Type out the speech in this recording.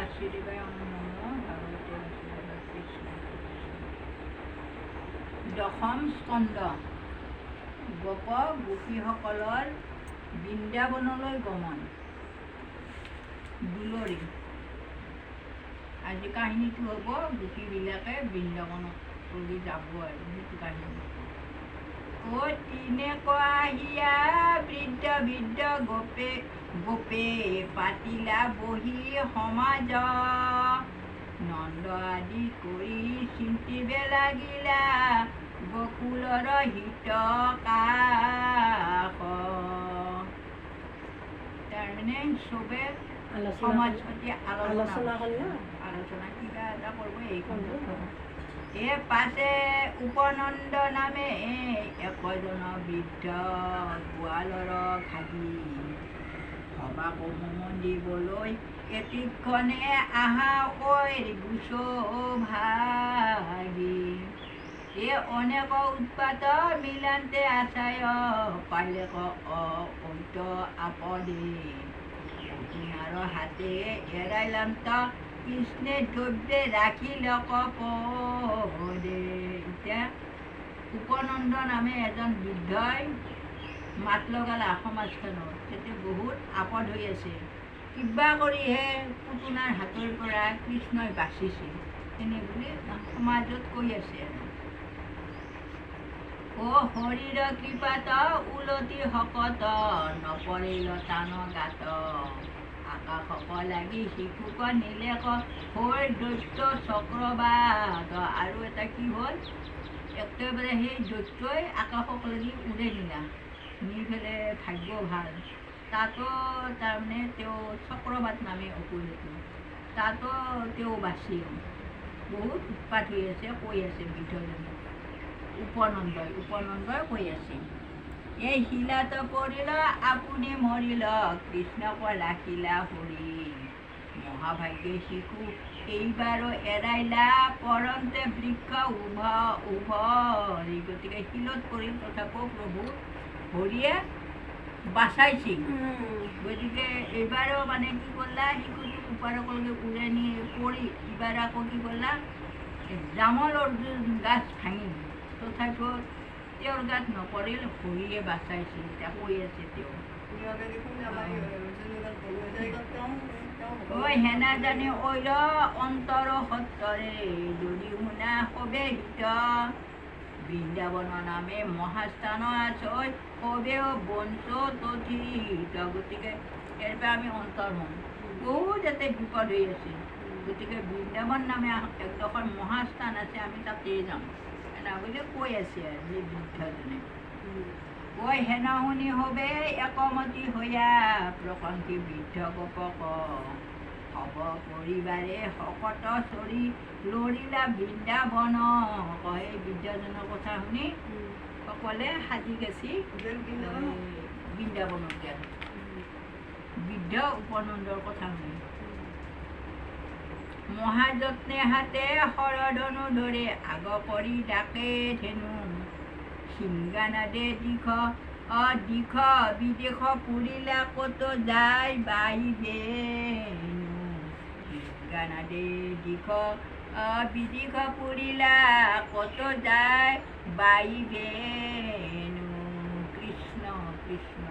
বাসুদেৱায় নমঃ ভগৱতে বাসুদেৱায়। কৃষ্ণ। দশম স্কন্ধ, গোপ গোপীসকলৰ বৃন্দাবনলৈ গমন। দুলৰি। আজি কাহিনীটো হ'ব গোপীবিলাকে বৃন্দাবনত কৰি যাব আৰু সেইটো কাহিনী। অ তিনেক আহিয়া বৃদ্ধ বৃদ্ধ গোপে গোপে পাতিলা বহি সমাজ। নন্দ আদি কৰি চিন্তিবে লাগিলা গকুলৰ হিত কাষ। তাৰমানে চবে আলোচনা সমাজ পাতি আলোচনা আলোচনা কৰিলা। আলোচনা কিবা এটা কৰিব এইখন। এ পাছে উপনন্দ নামে একজন বৃদ্ধ গোৱালৰ ঘাগী সবাক দিবলৈ এতিক্ষণে আহা ঐৰ গুচ ভাগি। এ অনেক উৎপাত মিলান্তে আছায় পাইলেক ঐত আপদে। আপোনাৰ হাতে এৰাইলান্ত কৃষ্ণে দ্ৰব্যে ৰাখিলক পদে। এতিয়া উপনন্দ নামে এজন বৃদ্ধই মাত লগালা সমাজখনত, তেতিয়া বহুত আপদ হৈ আছে, কিবা কৰিহে পুতনাৰ হাতৰ পৰা কৃষ্ণই বাচিছিল, তেনে বুলি সমাজত কৈ আছে আৰু। অ হৰিৰ কৃপাত উলটি শকত নপৰিল টান গাত। আকাশক লাগি শিশুক নিলেক হৈ দৈত্য চক্ৰবাত। আৰু এটা কি হ'ল, একেবাৰে সেই দৈত্যই আকাশক লাগি উৰাই নিলা। নি পেলাই ভাগ্য ভাল, তাতো তাৰমানে তেওঁ চক্ৰবাত নামে অসুৰ সেইটো, তাতো তেওঁ বাচিল। বহুত উৎপাত হৈ আছে, কৈ আছে বৃদ্ধজনে, উপনন্দই উপনন্দই কৈ আছে। এই শিলাত পৰিল আপুনি মৰিল, কৃষ্ণক ৰাখিলা হৰি। মহাভাগ্যে শিশু এইবাৰো এৰাইলা পৰন্তে বৃক্ষ উভ উভৰি। গতিকে শিলত পৰিল, তথাপিও প্ৰভু হৰিয়ে বাচাইছিল। গতিকে এইবাৰো মানে কি কৰলা, শিশুটো ওপৰলৈকে উৰাই নি পৰি এইবাৰ আকৌ কি কৰলা, জামল অৰ্জুন গাছ ভাঙি, তথাপিও তেওঁৰ গাত নপৰিল, হৰিয়ে বাচাইছিল। এতিয়া কৈ আছে তেওঁ। ঐ হেনা জানি ঐৰ অন্তৰ সত্তৰে যদি শুনা সবে হিত। বৃন্দাবন নামে মহাস্থান আছে সবেও বঞ্চ তথিত। গতিকে ইয়াৰ পৰা আমি অন্তৰ হ'ম, বহুত ইয়াতে বিপদ হৈ আছে, গতিকে বৃন্দাবন নামে একডোখৰ মহাস্থান আছে, আমি তাতেই যাম, এনে বুলি কৈ আছে আৰু সেই বৃদ্ধজনে। ঐ হেন শুনি সবে একমতি হৈয়া প্ৰশংসি বৃদ্ধ গোপক। হব পৰিবাৰে শকত চৰি লৰিলা বৃন্দাবন। সেই বৃদ্ধজনৰ কথা শুনি সকলে সাজি কাচি বৃন্দাবনত গ'ল বৃদ্ধ উপনন্দৰ কথা শুনি। মহাযত্নে হাতে শৰধনু ধৰে আগ কৰি ডাকে ধেনু। সিংগানাদে দিশ দিশ বিদেশ পুৰিলা কত যায় বাই বেনু। সিংগানাদে দিশ বিদেশ পুৰিলা কত যায় বাই বেনু। কৃষ্ণ কৃষ্ণ।